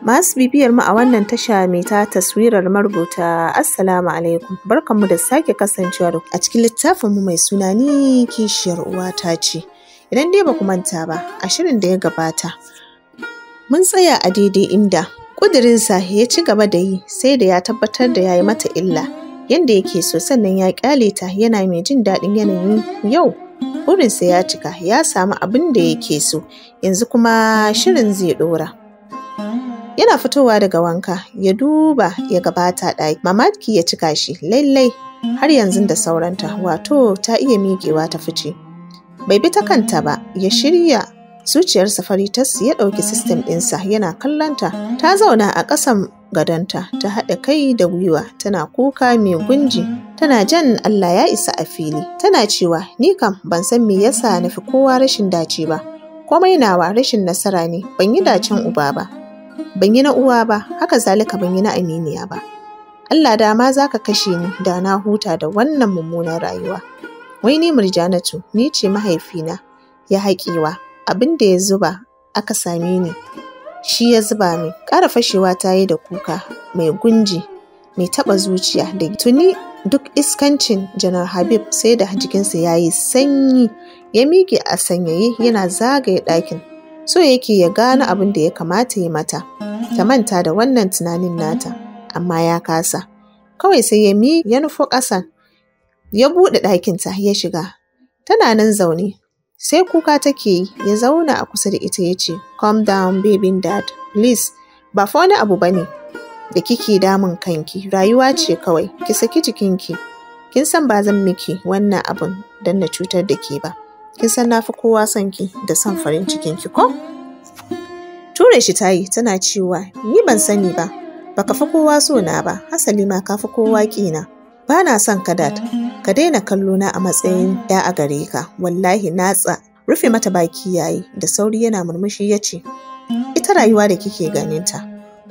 Masu bibiyar mu a wannan tasha mai ta taswirar marubuta, Assalamu alaikum. Barkanmu da sake kasancewa da a cikin littafinmu mai suna Ni kishiyar uwata ce. Idan dai ba ku manta ba, a shirin da ya gabata mun tsaya a daidai inda ƙudurinsa ya ci gaba da yi sai da ya tabbatar da ya yi mata illa yanda yake so, sannan ya ƙyale ta yana mai jin daɗin yanayin yau. Burinsa ya cika, ya samu abin da yake so, yanzu kuma shirin zai ɗora. Yana fitowa daga wanka, ya duba ya gabata ɗaki. Mamaki ya cika shi, lallai har yanzu da sauranta, wato ta iya miƙewa ta fice. Bai bi ta kanta ba, ya shirya zuciyarsa fari tas, ya ɗauki sistem ɗinsa yana kallonta. Ta zauna a ƙasan gadonta, ta haɗa kai da gwiwa, tana kuka mai gunji, tana jan Allah ya isa a fili. Tana cewa, ni kam ban san me yasa na fi kowa rashin dace ba. Komai nawa rashin nasara ne, ban yi dacen uba ba. Ban yi na uwa ba, haka zalika ban yi na aminiya ba. Allah da ma za ka kashe ni da na huta da wannan mummunan rayuwa. Wai ni Murjanatu, ni ce mahaifina ya haƙewa, abin da ya zuba aka same ni, shi ya zuba min. Ƙara fashewa ta yi da kuka mai gunji, mai taɓa zuciya da tuni duk iskancin Janar Habib sai da jikinsa ya yi sanyi, ya miƙe a sanyaye yana zagaye ɗakin. So yake ya gano abin da ya kamata ya mata, ta manta da wannan tunanin nata, amma ya kasa. Kawai sai ya mi ya nufo ƙasan, ya buɗe ɗakinta ya shiga. Tana nan zaune, sai kuka take yi, ya zauna a kusa da ita ya ce, "Calm down, baby dad, please, ba fa wani abu bane da kike damun kanki, rayuwa ce kawai, ki saki jikinki. Kin san ba zan miki wannan abun don na cutar da ke ba. Kin san na fi kowa son ki da son farin cikin ki ko?" Ture shi ta yi tana cewa, ni ban sani ba, baka fi kowa so na ba, hasali ma ka fi kowa ƙina. Ba na son ka, dad, ka daina kallo na a matsayin ya a gare ka, wallahi na tsa. Rufe mata baki yayi da sauri yana murmushi ya ce, ita rayuwa da kike ganinta,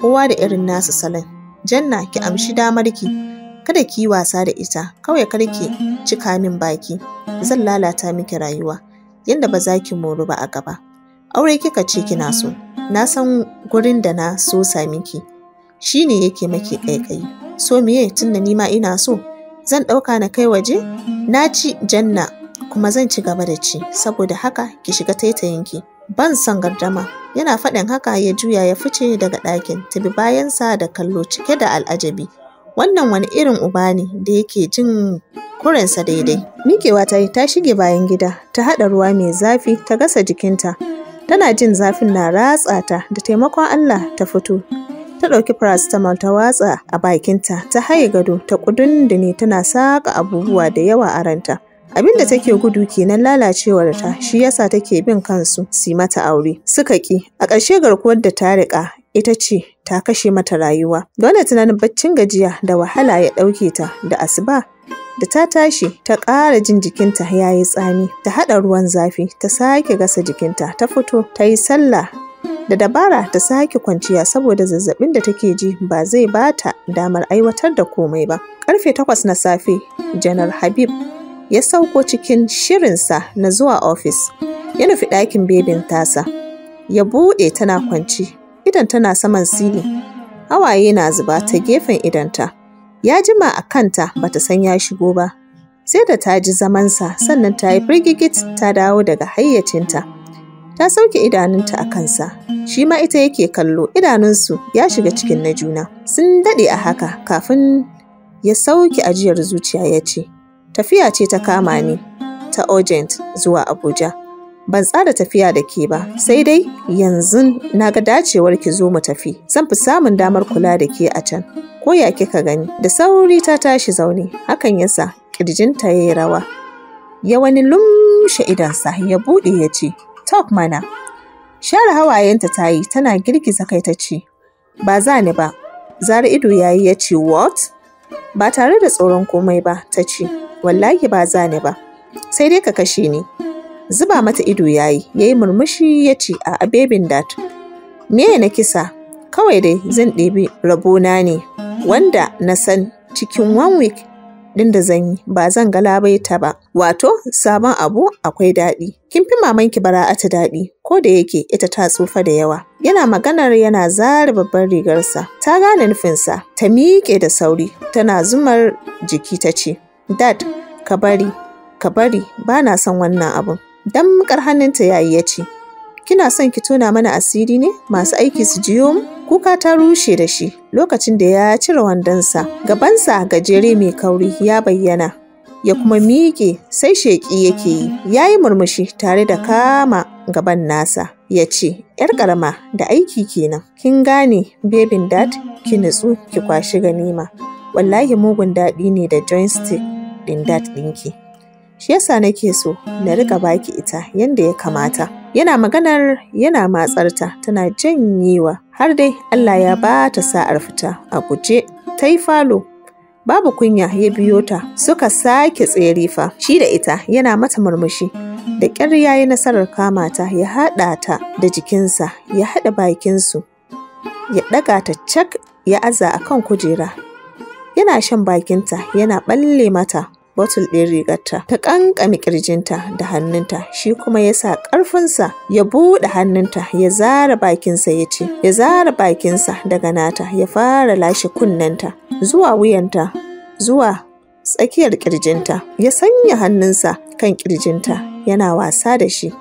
kowa da irin nasa salon. Janna, ki amshi damar ki, kada ki yi wasa da ita, kawai kar ki cika min baki, zan lalata miki rayuwa yanda ba za ki moru ba a gaba. Aure kika ce kina so, na san gurin da na so miki, shi ne yake maki ƙaiƙayi. So miye tunda ni ma ina so, zan ɗauka na kai waje? Na ci, Janna, kuma zan ci gaba da ci, saboda haka ki shiga taitayinki. Ban son gardama. Yana faɗin haka ya juya ya fice daga ɗakin, ta bi bayansa da kallo cike da al'ajabi. Wannan wani irin uba ne da yake jin kurensa daidai. Miƙewa ta yi ta shige bayan gida, ta haɗa ruwa mai zafi ta gasa jikinta. Tana jin zafin na ratsa ta, da taimakon Allah ta fito. Ta ɗauki paracetamol ta watsa a bakinta, ta haye gado, ta ƙudundune tana saƙa abubuwa da yawa a ranta. Abin da take gudu kenan, lalacewar ta, shi yasa take bin kansu su mata aure. Suka ƙi. A ƙarshe garkuwar da ta riƙa ita ce ta kashe mata rayuwa. Dole tunanin baccin gajiya da wahala ya ɗauke ta da asuba. Da ta tashi ta ƙara jin jikinta ya yi tsami, ta haɗa ruwan zafi, ta sake gasa jikinta, ta fito, ta yi sallah da dabara ta sake kwanciya saboda zazzabin da take ji ba zai ba ta damar aiwatar da komai ba. Karfe 8 na safe, Janar Habib ya sauko cikin shirinsa na zuwa ofis. Ya nufi ɗakin bebin tasa. Ya buɗe, tana kwanci, idan tana saman sili. Hawaye na zuba ta gefen idonta. Ya jima a kanta bata san ya shigo ba. Sai da ta ji zamansa sannan ta yi firgigit ta dawo daga hayyacinta. Ta sauke idanunta a kansa, shi ma ita yake kallo, idanunsu ya shiga cikin na juna. Sun daɗe a haka kafin ya sauke ajiyar zuciya ya ce, tafiya ce ta kama ni ta urgent zuwa Abuja. Ban tsara tafiya da ke ba, sai dai yanzu na ga dacewar ki zo mu tafi. Zan fi samun damar kula da ke a can. Ko ya kika gani? Da sauri ta tashi zaune, hakan yasa ƙirjinta ya yi rawa. Ya wani lumshe idonsa ya buɗe ya ce, talk mana. Share hawayenta ta yi tana girgiza kai ta ce, ba za ni ba. Zara ido yayi ya ce, what? Ba tare da tsoron komai ba ta ce, wallahi ba za ni ba. Sai dai ka kashe ni. Zuba mata ido yayi, yayi murmushi ya ce, a babyn dad. Me na kisa? Kawai dai zan ɗebi rabona ne, wanda na san cikin one week ɗin da zan yi ba zan galabaita ba. Wato sabon abu akwai daɗi. Kin fi mamanki Bara'atu daɗi ko da yake ita ta tsufa da yawa. Yana maganar yana zare babbar rigarsa. Ta gane nufinsa, ta miƙe da sauri, tana zumar jiki ta ce, Dad, ka bari, ka bari, ba na son wannan abun. Damƙar hannunta yayi ya ce, Kina son ki tona mana asiri ne masu aiki su jiyo mu? Kuka ta rushe da shi lokacin da ya cire wandonsa. Gabansa gajere mai kauri ya bayyana. Ya kuma miƙe sai sheƙi yake yi. Ya yi murmushi tare da kama gaban nasa. Ya ce, ‘yar ƙarama da aiki kenan. Kin gane, bebin dad, ki nutsu ki kwashi ganima. Wallahi mugun daɗi ne da joystick ɗin dad ɗinki. Shi yasa nake so na riƙa baki ita yanda ya kamata. Yana maganar yana matsarta tana janyewa har dai Allah ya ba ta sa'ar fita a guje ta yi falo. Babu kunya ya biyo ta suka sake tsere fa shi da ita yana mata murmushi. Da ƙyar ya yi nasarar kama ta ya haɗa ta da jikinsa ya haɗa bakinsu ya ɗaga ta cak ya aza a kan kujera. Yana shan bakinta yana ɓalle mata botul ɗin rigarta ta ƙanƙame ƙirjinta da hannunta shi kuma ya sa ƙarfinsa ya buɗe hannunta ya zara bakinsa ya ce ya zara bakinsa daga nata ya fara lashe kunnenta zuwa wuyanta zuwa tsakiyar ƙirjinta ya sanya hannunsa kan ƙirjinta yana wasa da shi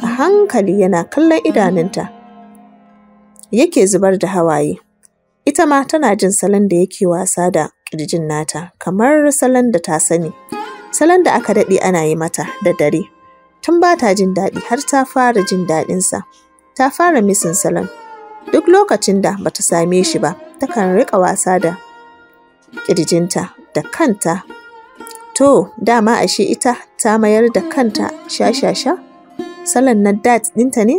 a hankali yana kallon idanunta yake zubar da hawaye. Ita ma tana jin salon da yake wasa da ƙirjin nata kamar salon da ta sani, salon da aka daɗe ana yi mata da dare. Tun ba ta jin daɗi har ta fara jin daɗinsa, ta fara misin salon. Duk lokacin da bata same shi ba, takan riƙa wasa da ƙirjinta da kanta. To, dama ashe ita ta mayar da kanta sha-sha-sha? Salon na dad ɗinta ne?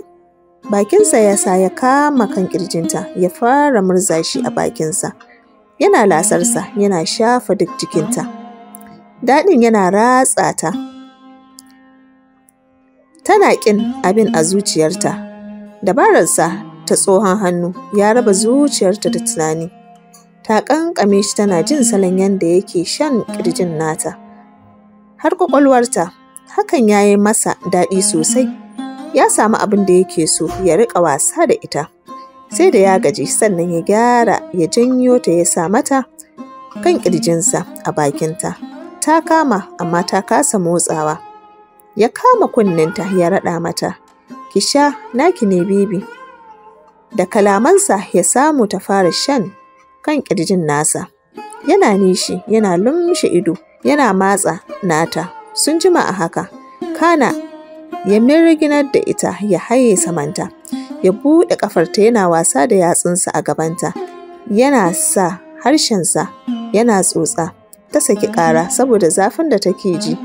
Bakinsa ya sa ya kama kan ƙirjinta ya fara murza shi a bakinsa. Yana lasarsa yana shafa duk jikinta. Daɗin yana ratsa ta. Tana ƙin abin a zuciyarta. Dabararsa ta tsohon hannu ya raba zuciyarta da tunani. Ta ƙanƙame shi tana jin salon yadda yake shan ƙirjin nata. Har ƙwaƙwalwarta, hakan ya yi masa daɗi sosai. Ya samu abin da yake so ya riƙa wasa da ita. Sai da ya gaji sannan ya gyara ya janyo ta ya sa mata kan ƙirjinsa a bakinta. Ta kama amma ta kasa motsawa. Ya kama kunninta ya raɗa mata, ki sha naki ne bibi. Da kalamansa ya samu ta fara shan kan ƙirjin nasa. Yana nishi, yana lumshe ido, yana matsa nata. Sun jima a haka. Kana ya mirginar da ita ya haye samanta. Ya buɗe ƙafarta yana wasa da yatsunsa a gabanta. Yana sa harshensa yana tsotsa. Ta saki ƙara saboda zafin da take ji.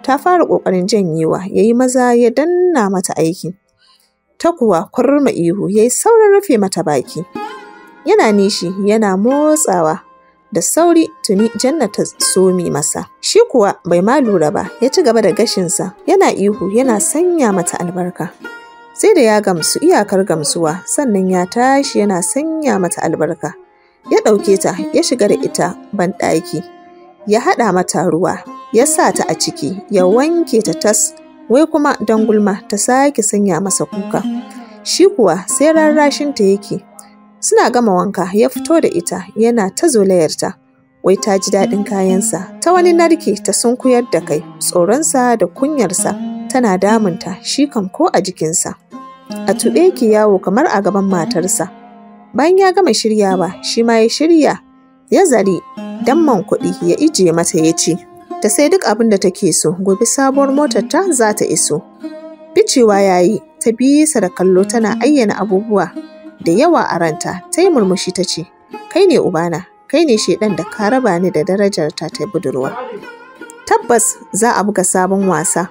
Ta fara ƙoƙarin janyewa, ya yi maza ya danna mata aiki. Ta kuwa kurma ihu, ya yi saurin rufe mata baki. Yana nishi, yana motsawa. Da sauri tuni Janna ta somi masa. Shi kuwa bai ma lura ba, ya ci gaba da gashinsa, yana ihu, yana sanya mata albarka. Sai da ya gamsu iyakar gamsuwa, sannan ya tashi yana sanya mata albarka. Ya ɗauke ta, ya shiga da ita banɗaki, ya haɗa mata ruwa, ya sa ta a ciki, ya wanke ta tas, wai kuma don gulma ta sake sanya masa kuka. Shi kuwa sai rarrashinta yake. Suna gama wanka ya fito da ita yana ta zolayarta. Wai ta ji daɗin kayansa, ta wani narke ta sunkuyar da kai, tsoronsa da kunyarsa tana damunta shi kam ko a jikinsa. A tuɓe yake yawo kamar a gaban matarsa. Bayan ya gama shiryawa, shi ma ya shirya, ya zari damman kuɗi ya ijiye mata ya ce, ta sai duk abin da take so, gobe sabuwar motar ta za ta iso. Ficewa ya yi, ta bisa da kallo tana ayyana abubuwa da yawa a ranta, ta yi murmushi ta ce, kai ne ubana, kai ne shaiɗan da ka raba ni da darajarta ta budurwa. Tabbas za a buga sabon wasa,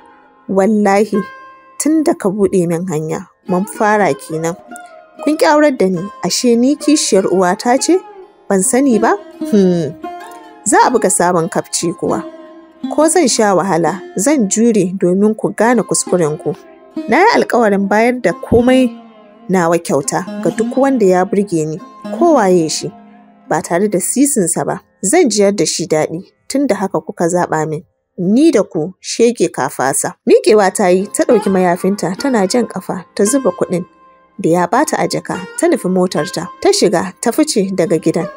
wallahi tun da ka buɗe min hanya, mun fara kenan. Kun ƙi aurar da ni, ashe ni kishiyar uwata ce? Ban sani ba? Za a buga sabon kafci kuwa. Ko zan sha wahala, zan jure domin ku gane kuskurenku. Na yi alkawarin bayar da komai nawa kyauta ga duk wanda ya burge ni, ko waye shi, ba tare da sisinsa ba. Zan jiyar da shi daɗi. tun da haka kuka zaɓa min. Ni da ku shege kafasa. Miƙewa ta yi ta ɗauki mayafinta tana jan ƙafa ta zuba kuɗin da ya bata a jaka ta nufi motarta. Ta shiga ta fice daga gidan.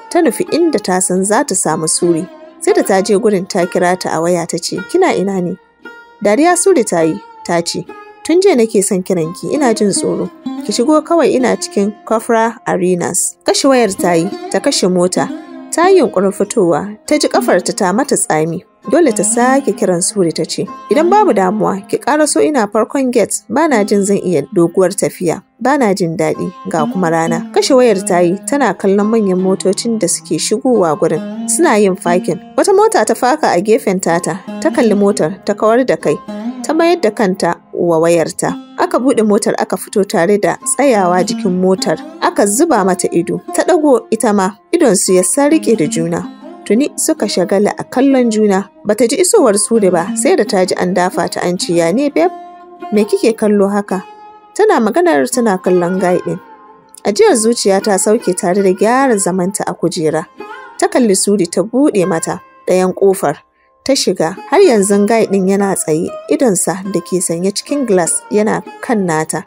Ta nufi inda ta san za ta samu Suri. Sai da ta je gurin ta kira ta a waya ta ce, kina ina ne? Dariya Suri ta yi, ta ce, tun jiya nake son kiranki ina jin tsoro. Ki shigo kawai ina cikin Kofra Arenas. Kashe wayar ta yi, ta kashe mota. Ta yi yunƙurin fitowa, ta ji ƙafarta ta mata tsami. Dole ta sake kiran Suri ta ce, idan babu damuwa, ki ƙaraso ina farkon gate, bana jin zan iya doguwar tafiya. Bana jin daɗi ga kuma rana. Kashe wayar ta yi, tana kallon manyan motocin da suke shigowa gurin. Suna yin fakin. Wata mota ta faka a gefen tata, ta kalli motar, ta kawar da kai, ta mayar da kanta wa wayarta. Aka buɗe motar aka fito tare da tsayawa jikin motar. Aka zuba mata ido. Ta ɗago ita ma, idonsu ya sarƙe da juna. Tuni suka shagala a kallon juna. Bata ji isowar Suri ba, sai da ta ji an dafa ta an ce, ya ne babe? Me kike kallo haka? Tana maganar tana kallon guy ɗin. Ajiyar zuciya ta sauke tare da gyara zamanta a kujera. Ta kalli Suri ta buɗe mata ɗayan ƙofar. Ta shiga, har yanzu guy ɗin yana tsaye, idonsa da ke sanye cikin glass yana kan nata.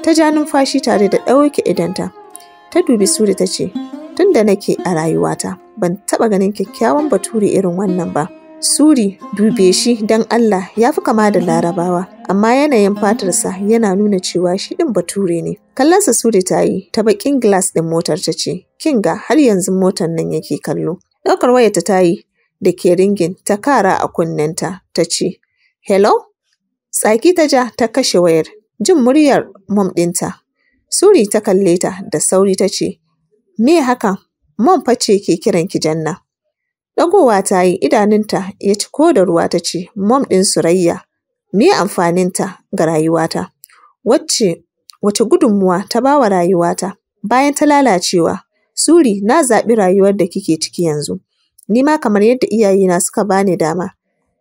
Ta ja numfashi tare da ɗauke idonta. Ta dubi Suri ta ce, tun da nake a rayuwata, ban taɓa ganin kyakkyawan bature irin wannan ba. Suri, dube shi don Allah ya fi kama da Larabawa, amma yanayin fatarsa yana nuna cewa shi ɗin bature ne. Kallonsa Suri ta yi, ta baƙin glass ɗin motar ta ce, kin ga har yanzu motar nan yake kallo. Ɗaukar wayarta ta yi da ke ringin ta kara a kunnenta ta ce, hello? Tsaki ta ja ta kashe wayar, jin muryar mom ɗinta. Suri ta kalle ta da sauri ta ce, me haka? Mom fa ce ke kiran ki Janna. Ɗagowa ta yi idanunta ya ci ko da ruwa ta ce, mom ɗin Surayya, me amfaninta ga rayuwata? Wace gudunmuwa ta ba wa rayuwata? Bayan ta lalacewa, Suri na zaɓi rayuwar da kike ciki yanzu. Ni ma kamar yadda iyayena suka bani dama.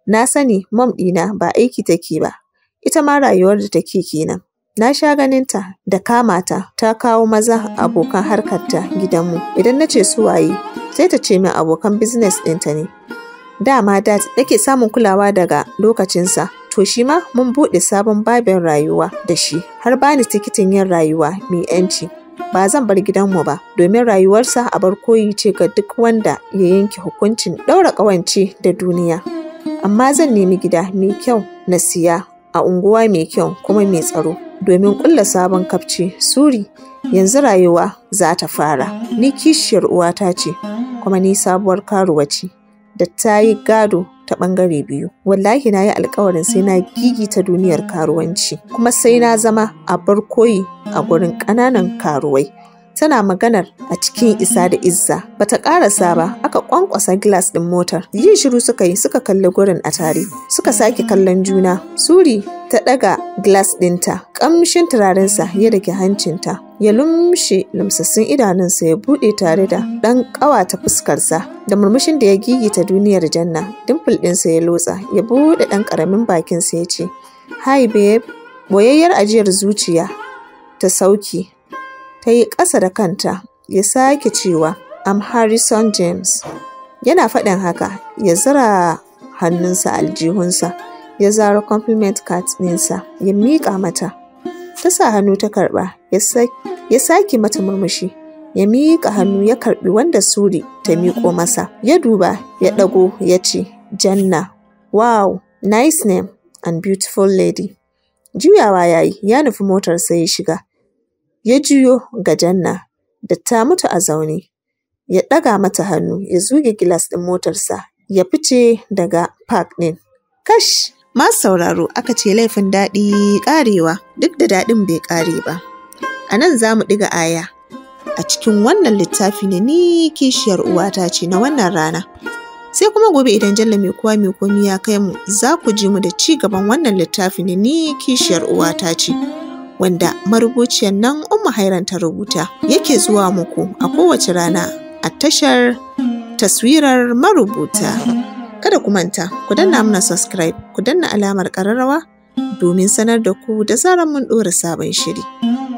Na sani mom ɗina ba aiki take ba, ita ma rayuwar da take kenan. Na sha ganinta da kama ta, ta kawo maza abokan harkarta gidanmu. Idan na ce su waye, sai ta ce min abokan business ɗinta ne. Dama dad nake samun kulawa daga lokacinsa, to shi ma mun buɗe sabon babin rayuwa da shi, har bani tikitin yin rayuwa mai 'yanci. Ba zan bar gidanmu ba, domin rayuwarsa abar koyi ce ga duk wanda ya yanke hukuncin ɗaura ƙawance da duniya. Amma zan nemi gida mai kyau na siya a unguwa mai kyau kuma mai tsaro. Domin ƙulla sabon kafce, Suri, yanzu rayuwa za ta fara. Ni kishiyar uwata ce, kuma ni sabuwar karuwa ce, da ta yi gado ta ɓangare biyu. Wallahi na yi alkawarin sai na gigita duniyar karuwanci, kuma sai na zama abar koyi a gurin ƙananan karuwai. Tana maganar a cikin isa da izza. Bata ƙarasa ba, aka ƙwanƙwasa glass ɗin motar. Yin shiru suka yi, suka kalli gurin a tare. Suka sake kallon juna. Suri ta ɗaga glass ɗinta. Ƙamshin turarensa ya dake hancinta. Ya lumshe lumsassun idanunsa ya buɗe tare da ɗan ƙawata fuskarsa. Da murmushin da ya gigita duniyar Janna, dimple ɗinsa ya lotsa, ya buɗe ɗan ƙaramin bakinsa ya ce, hi babe. Boyayyar ajiyar zuciya ta sauki. Ta yi ƙasa da kanta, ya sake cewa, I'm Harrison James. Yana faɗin haka, ya zura hannunsa aljihunsa, ya zaro compliment card ɗinsa, ya miƙa mata. Ta sa hannu ta karɓa, ya sake mata murmushi, ya miƙa hannu ya karɓi wanda Suri ta miƙo masa. Ya duba, ya ɗago, ya ce, Janna, wow, nice name and beautiful lady. Juyawa ya yi, ya nufi motarsa ya shiga. Ya juyo ga Janna da ta mutu a zaune, ya ɗaga mata hannu, ya zuge gilas ɗin motarsa, ya fice daga park ɗin. Kash! Masu sauraro aka ce laifin daɗi ƙarewa, duk da daɗin bai ƙare ba. A nan za mu ɗiga aya a cikin wannan littafi na ni kishiyar uwata ce na wannan rana. Sai kuma gobe idan Jalla mai kowa mai komi ya kai mu, za ku ji mu da ci gaban wannan littafi na ni kishiyar uwata ce. Wanda marubuciyar nan Ummu Hairan ta rubuta yake zuwa muku a kowace rana a tashar taswirar marubuta. Kada ku manta, ku danna mana subscribe, ku danna alamar ƙararrawa domin sanar da ku da zarar mun ɗora sabon shiri.